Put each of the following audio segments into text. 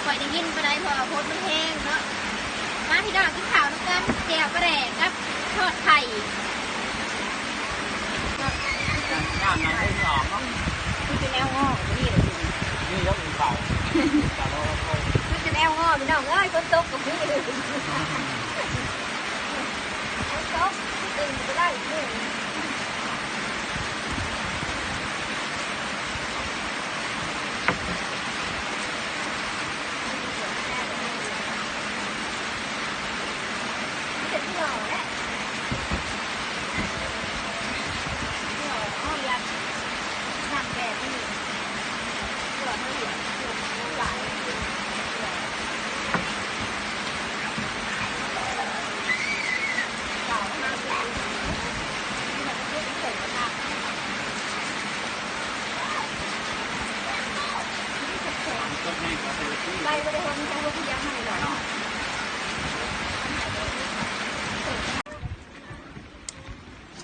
ຂ້ອຍໄດ້ຍິນປານໃດ ເພາະວ່າຝົນມັນແຮງເນາະ. ມາພີ່ນ້ອງ ກິນເຂົ້ານຳກັນ ແຈ່ວປາແດກກັບທອດໄຂ່. ນ້ຳໃນຫ້ອງເນາະ ຄືຈະແນວງໍ ນີ້ ນີ້ແລ້ວກິນເຂົ້າ ຄືຈະແນວງໍ ພີ່ນ້ອງເອີຍ ຝົນຕົກກໍມີ ຝົນຕົກ ຕື່ນກໍບໍ່ໄດ້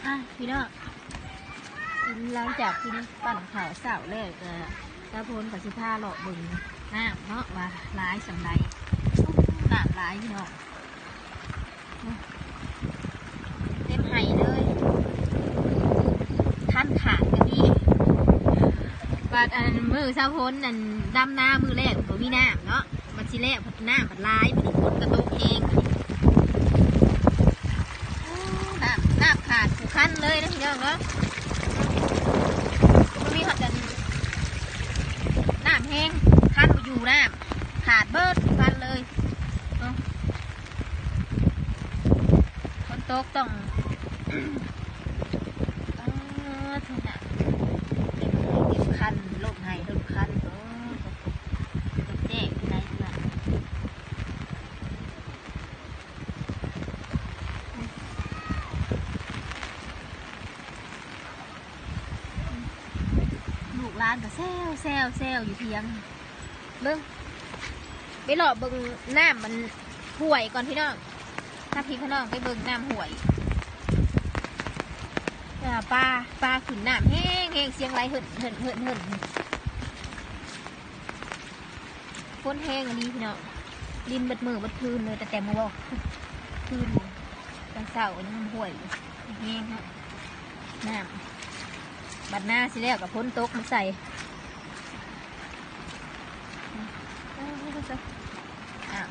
ອ່ະ ພີ່ນ້ອງ ກິນ ຫຼັງຈາກກິນ ປັ້ນເຂົ້າເຊົ້າແລ້ວ ກໍ ສາວພົນກໍຊິພາເລາະເບິ່ງນ້ຳເນາະ ວ່າຫຼາຍສ່ຳໃດ. ໂອ້ ນ້ຳຫຼາຍພີ່ນ້ອງ ເຕັມໄຮ່ເລີຍ ຄັນຂາດກໍມີ. ບາດອັນມື້ສາວພົນອັນດຳນາມື້ແລກບໍ່ມີນ້ຳເນາະ ບັດຊິແລ້ວ ນ້ຳບັດຫຼາຍ ບັດນີ້ຝົນກໍຕົກແຮງ ໂອ້ ນ້ຳ ນ້ຳຂາດຄູ່ຄັນເລີຍນະພີ່ນ້ອງເນາະ. ມັນມີຮອດອັນ ນ້ຳແຮງ ຄັນບໍ່ຢູ່ ນ້ຳຂາດເບິດຄູ່ຄັນເລີຍເນາະ. ຝົນຕົກຕ້ອງ ເອີ ເຖິງນະ ເຕັມໄຮ່ເຕັມຄັນ ລົດໄຮ່ລົດຄັນ ເອີ ຕົກແຈ້ງຢູ່ໃນນັ້ນ. ລູກຫຼານກໍແຊວໆໆ ຢູ່ຖຽງ ເບິ່ງ ໄປເລາະເບິ່ງນ້ຳມັນຫ້ວຍກ່ອນພີ່ນ້ອງ ພາພີ່ພານ້ອງໄປເບິ່ງນ້ຳຫ້ວຍ. ເອີ ປາ ປາຂຶ້ນນ້ຳແຮງໆ ສຽງໄຫຼເຫີນໆໆໆ. ຝົນແຮງອີ່ຫຼີພີ່ນ້ອງ ລິນເບິດມື້ເບິດຄືນເລີຍ ຕັ້ງແຕ່ມື້ວອກຄືນ ຕອນເຊົ້າຍັງຫ້ວຍຢູ່ ແຮງເນາະ ນ້ຳ ບັດນາຊິແລ້ວກໍຝົນຕົກມາໃສ່ ອ້າວ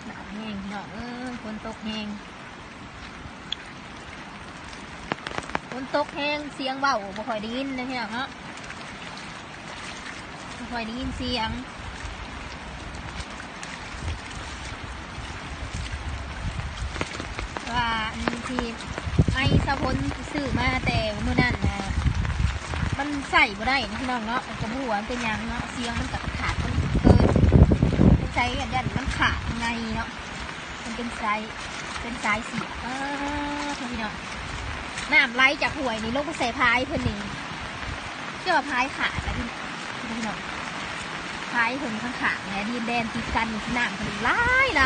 ນ້ຳແຮງພີ່ນ້ອງເອີຍ ຝົນຕົກແຮງ. ຝົນຕົກແຮງ ສຽງເວົ້າບໍ່ຄ່ອຍໄດ້ຍິນເດ້ພີ່ນ້ອງເນາະ ບໍ່ຄ່ອຍໄດ້ຍິນສຽງ ວ່າອັນທີ່ໄມສາວພົນຊື້ມາແຕ່ມື້ນັ້ນນະ ມັນໃຊ້ບໍ່ໄດ້ນະພີ່ນ້ອງເນາະ ກໍບໍ່ຮູ້ວ່າມັນເປັນຫຍັງເນາະ ສຽງມັນກໍຂາດ ມັນເກີນ ໃຊ້ອັນນັ້ນ ມັນຂາດຂ້າງໃນເນາະ. ມັນເປັນສາຍ ເປັນສາຍສຽບ ເອີ ພີ່ນ້ອງ ນ້ຳໄຫຼຈາກຫ້ວຍນີ້ລົງໄປໃສ່ພາຍເພິ່ນນີ້ ເຈົ້າພາຍຂາດແລ້ວ ພີ່ນ້ອງ ພາຍເພິ່ນຂ້າງໆ ແລະ ດິນແດນຕິດກັນນີ້ ນ້ຳເພິ່ນຫຼ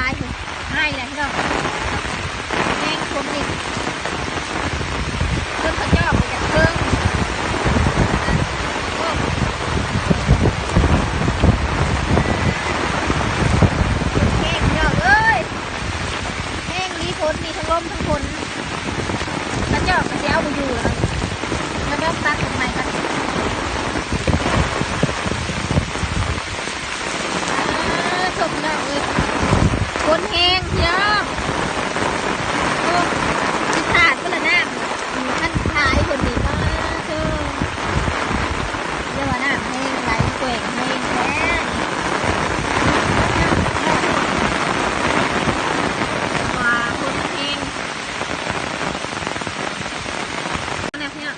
າຍໆ ເພິ່ນໃຫ້ແຫຼະພີ່ນ້ອງ ແຮງຊົນນີ້ ເພິ່ນເຂົາເຈົ້າໄປຈາກເທິງ ໂອ້ ແຮງພີ່ນ້ອງເອີຍ. ແຮງອີ່ຫຼີ ຝົນນີ້ ທັງລົມທັງຝົນ ຂະເຈົ້າກໍຊິເອົາບໍ່ຢູ່ແລ້ວ ຂະເຈົ້າຕັດຕົ້ນໄມ້ກັນ ເອີ ສົມແລ້ວເອີຍ ຝົນແຮງພີ່ນ້ອງ ໂອ້ ຊິຂາດພຸ້ນລະນ້ຳ ຄັນຂາຍເພິ່ນນີ້ ປາໂທ້ ຢ່າວ່ານ້ຳແຮງ ໄຫຼແກວ່ງແຮງແທ້ ວ່າຝົນແຮງ ນັ້ນແຫຼະພີ່ນ້ອງ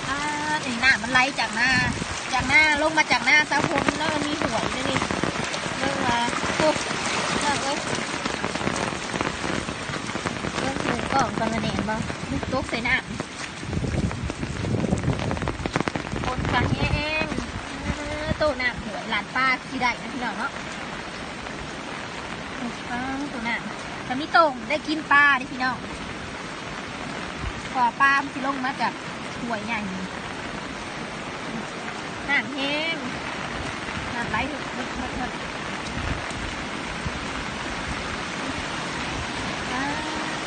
ປາດ ນີ້ນ້ຳມັນໄຫຼຈາກນາ ຈາກນາ ລົງມາຈາກນາສາວພົນເນາະ ມັນມີຫ້ວຍເດ້ນີ້ ເບິ່ງວ່າ ໂອ້ ພີ່ນ້ອງເອີຍ ເບິ່ງໝູ່ກ້ອງກ່ອນວ່າແໜ້ນບໍ່ ຕົກໃສ່ນ້ຳ. ຝົນກະແຮງ ເອີ ໂຕນ້ຳຫ້ວຍ ຫຼານປາຊິໄດ້ນະພີ່ນ້ອງເນາະ ຟັງໂຕນ້ຳ ກະມີໂຕ່ງໄດ້ກິນປາເດ້ພີ່ນ້ອງ ເພາະວ່າປາມັນຊິລົງມາຈາກຫ້ວຍໃຫຍ່ ນ້ຳແຮງ. ໄຫຼເຮີດໆໆ ປາດ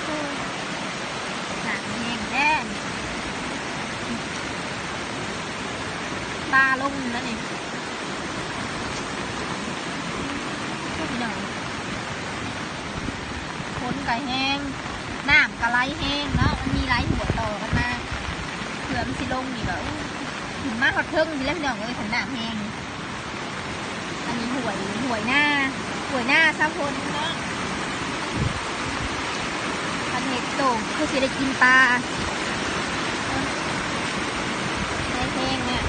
ໂທ້ ນ້ຳແຮງແທ້ ປາລົງແລ້ວນີ້ ພີ່ນ້ອງ. ຝົນກະແຮງ ນ້ຳກະໄຫຼແຮງເນາະ ມັນມີຫຼາຍຫ້ວຍຕໍ່ກັນມາ ເພື່ອມັນຊິລົງນີ້ກະ ໂອ້ຍ ຂຶ້ນມາຮອດເທິງພຸ້ນແຫຼະ ພີ່ນ້ອງເອີຍ ຄັນນ້ຳແຮງ. ອັນນີ້ຫ້ວຍ ຫ້ວຍນາ ຫ້ວຍນາສາວຝົນເນາະ ຄັນເຮັດໂຕຄືຊິໄດ້ກິນປາ ໄຫຼແຮງແລ້ວ.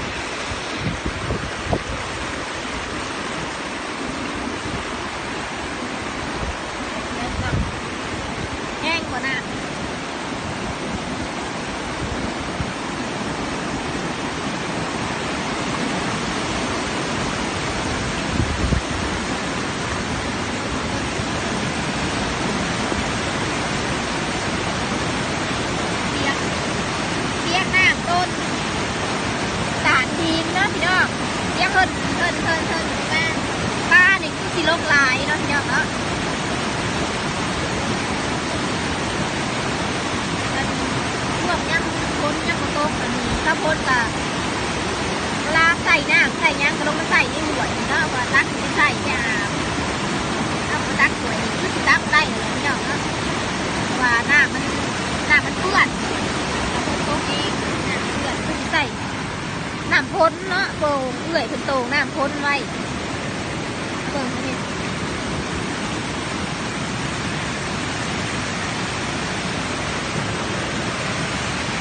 ແຮງກວ່ານະ ປຽກ ປຽກນ້ຳຕົ້ນ ສານຫີນເນາະພີ່ນ້ອງ ປຽກເຫິ້ນ ເຫິ້ນ ເຫິ້ນ ເຫິ້ນ ມາ ປານີ້ຄືຊິລົງຫຼາຍເນາະພີ່ນ້ອງເນາະ ອັນ ຊ່ວງຍາມຝົນຍັງບໍ່ຕົກ ອັນ ຖ້າຝົນກະ ເວລາໃສ່ນ້ຳໃສ່ຫຍັງກະລົງມາໃສ່ໃນຫ້ວຍເນາະ ວ່າຕັກໄປໃສ່ໄປອາບ ເຮົາກະຕັກຖ້ວຍນີ້ຄືຊິຕັກໄດ້ແລ້ວພີ່ນ້ອງເນາະ ເພາະວ່ານ້ຳມັນ ນ້ຳມັນເປື້ອນ ຖ້າຝົນຕົກແຮງ ນ້ຳເປື້ອນ ຄືຊິໃສ່ນ້ຳຝົນເນາະ ໂປ່ງ ເອື້ອຍເພິ່ນໂຕ່ງນ້ຳຝົນໄວ້ ເບິ່ງນີ້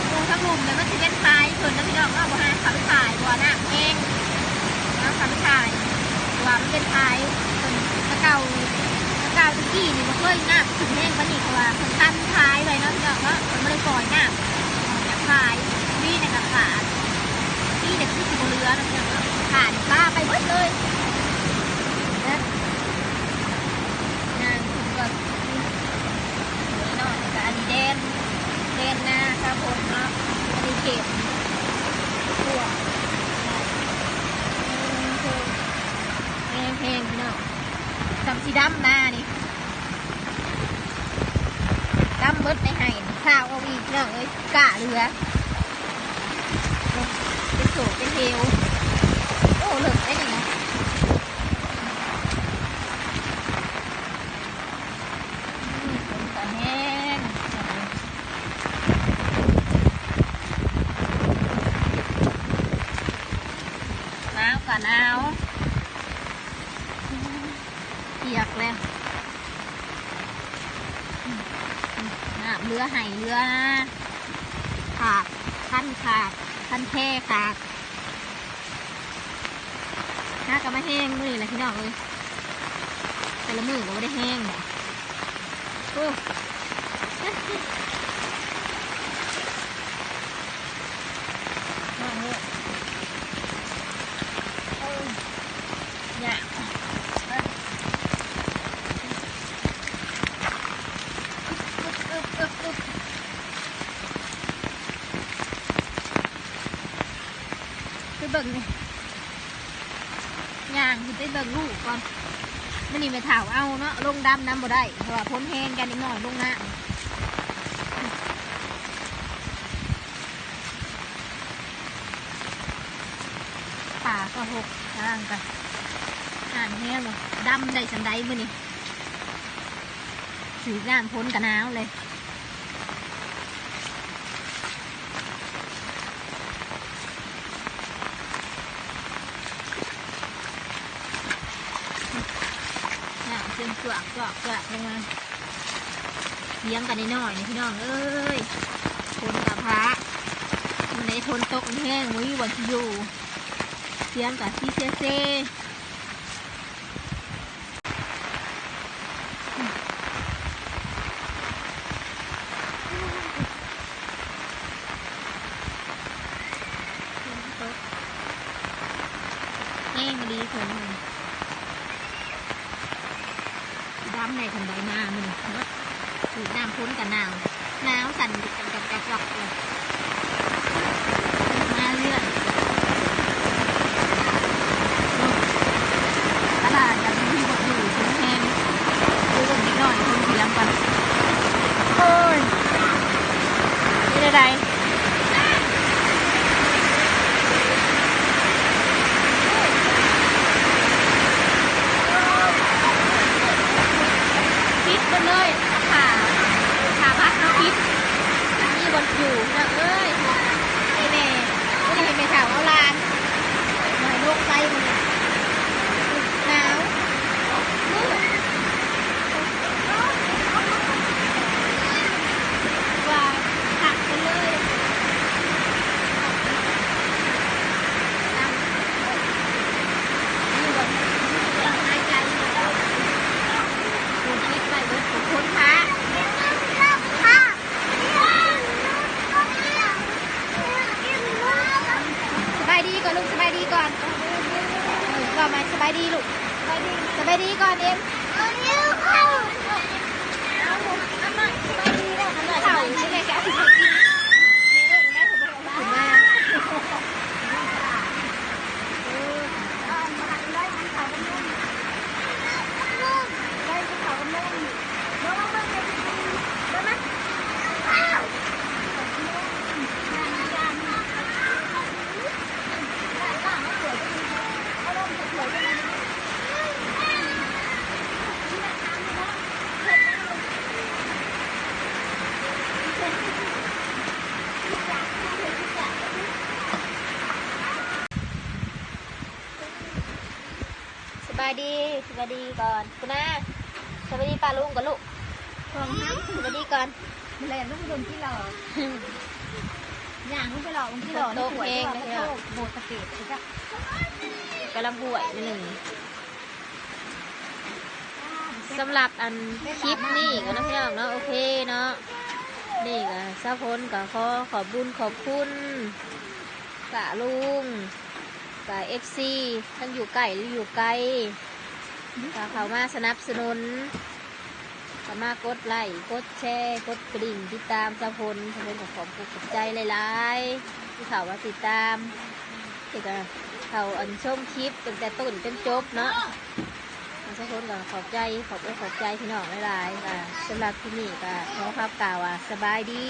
ໂອ້ ທາງລຸ່ມນີ້ມັນຊິແມ່ນຝາຍເພິ່ນນະພີ່ນ້ອງເນາະ ບໍ່ໃຫ້ເຂົາໄປຖ່າຍ ເພາະວ່ານ້ຳແຮງ ເອົາເຂົາໄປຖ່າຍ ເພາະວ່າມັນເປັນຝາຍເພິ່ນ ແຕ່ເກົ່າ ແຕ່ເກົ່າແຕ່ກີ້ນີ້ບໍ່ເຄີຍນ້ຳຂຶ້ນແຮງປານນີ້ ເພາະວ່າເພິ່ນຕັນຝາຍໄວ້ເນາະພີ່ນ້ອງເນາະ ເພິ່ນບໍ່ໄດ້ປ່ອຍນ້ຳອອກຈາກຝາຍ ດີນະກະຂາດ ດີນະຄືຊິບໍ່ເຫຼືອເນາະພີ່ນ້ອງເນາະ ຂາດປາໄປເບິດເລີຍນະ ນາງເພິ່ນກໍ ນ້ອຍ ແລ້ວກະອັນນີ້ແດນ ແດນນາສາວຝົນເນາະ ອັນນີ້ເຂດຄົວ ແຮງໆ ພີ່ນ້ອງ ສ່ຳຊິດຳນານີ້ ດຳເບິດໃນໄຮ່ ຊາວເອົາອີກພີ່ນ້ອງເອີຍ ກ້າເຫຼືອ ເປັນໂສກເປັນເຫວ ໂອ້ ເລິກໄດ໋ນີ້ນະ. ຝົນກະແຮງ ໜາວກະໜາວ ປຽກແລ້ວ ນ້ຳເຫຼືອໄຮ່ເຫຼືອນາ ຂາກ ຄັນຂາກ ຄັນແຄຂາກ. ຫາກະມາແຮງມື້ນີ້ແຫຼະພີ່ນ້ອງເອີຍ ແຕ່ລະມື້ກະບໍ່ໄດ້ແຮງດອກ ໂອ້ ນ້ອງເອີຍ ເອີ ຍາກ ອຶບ ອຶບ ອຶບ ອຶບ. ໄປເບິ່ງນີ້ ຍ່າງຂຶ້ນໄປເບິ່ງລູກກ່ອນ ມື້ນີ້ແມ່ເຖົ້າເອົາເນາະ ລົງດຳນຳບໍ່ໄດ້ ເພາະວ່າຝົນແຮງ ຢ້ານເດັກນ້ອຍລົງນ້ຳ ປາກະຫົກ ທາງກະຫ້ານແຮງ ດຳໄດ້ສ່ຳໃດມື້ນີ້ ຖືກນ້ຳຝົນກະໜາວເລີຍ. ນ້ຳຂຶ້ນຈວກໆໆ ລົງມາ ສຽງກະນ້ອຍໆ ນີ້ພີ່ນ້ອງເອີຍ ຝົນກະພ້າ ມື້ໃດຝົນຕົກແຮງບໍ່ມີບ່ອນຊິຢູ່ ສຽງກະຊີເຊໆ. ຝົນຕົກແຮງອີ່ຫຼີ ຝົນມັນຊິດຳແດ່ສ່ຳໃດນາມື້ນີ້ເນາະ ຖືກນ້ຳຝົນກະໜາວ ໜາວສັ່ນ ຈັກໆໆໆ ເລີຍ ມາເລື່ອຍ ເນາະ. ກ່ອນ ເອີ ວ່າມາສະບາຍດີລູກ ສະບາຍດີກ່ອນເອັມ ເຂົ້າໃຊ່ໄໝ ຈະເອົາໄປໃຫ້ກິນ ເອີ ສະບາຍດີ ສະບາຍດີກ່ອນ ຄຸນນາ ສະບາຍດີປ້າລຸງກ່ອນລູກ ສະບາຍດີກ່ອນ ແລ່ນລົງໄປເບິ່ງກິໂລ ຍ່າງລົງໄປເລາະເບິ່ງກິໂລ ຝົນຕົກແຮງເນາະ ໂບດຕະເກດ ກຳລັງຫ້ວຍໜ້ອຍໜຶ່ງ. ສຳລັບອັນຄລິບນີ້ກໍເນາະ ພີ່ນ້ອງເນາະ ໂອເຄເນາະ ນີ້ກໍສາວຝົນກໍຂໍຂອບບຸນຂອບຄຸນປ້າລຸງ ກໍເອັຟຊີ ທັງຢູ່ໃກ້ ຫຼື ຢູ່ໄກ ກໍເຂົ້າມາສະໜັບສະໜູນ ກໍມາກົດໄລ້ ກົດແຊ ກົດກະດິ່ງ ຕິດຕາມສາວຝົນ ສາວຝົນກໍຂອບຄຸນຂອບໃຈຫຼາຍໆ ທີ່ເຂົ້າມາຕິດຕາມ ທີ່ກໍເຂົ້າອັນຊົມຄລິບຕັ້ງແຕ່ຕົ້ນຈົນຈົບເນາະ ສາວຝົນກໍຂອບໃຈ ຂອບອົກຂອບໃຈພີ່ນ້ອງຫຼາຍໆ ກໍສຳລັບຄລິບນີ້ກໍຂໍກ່າວວ່າສະບາຍດີ.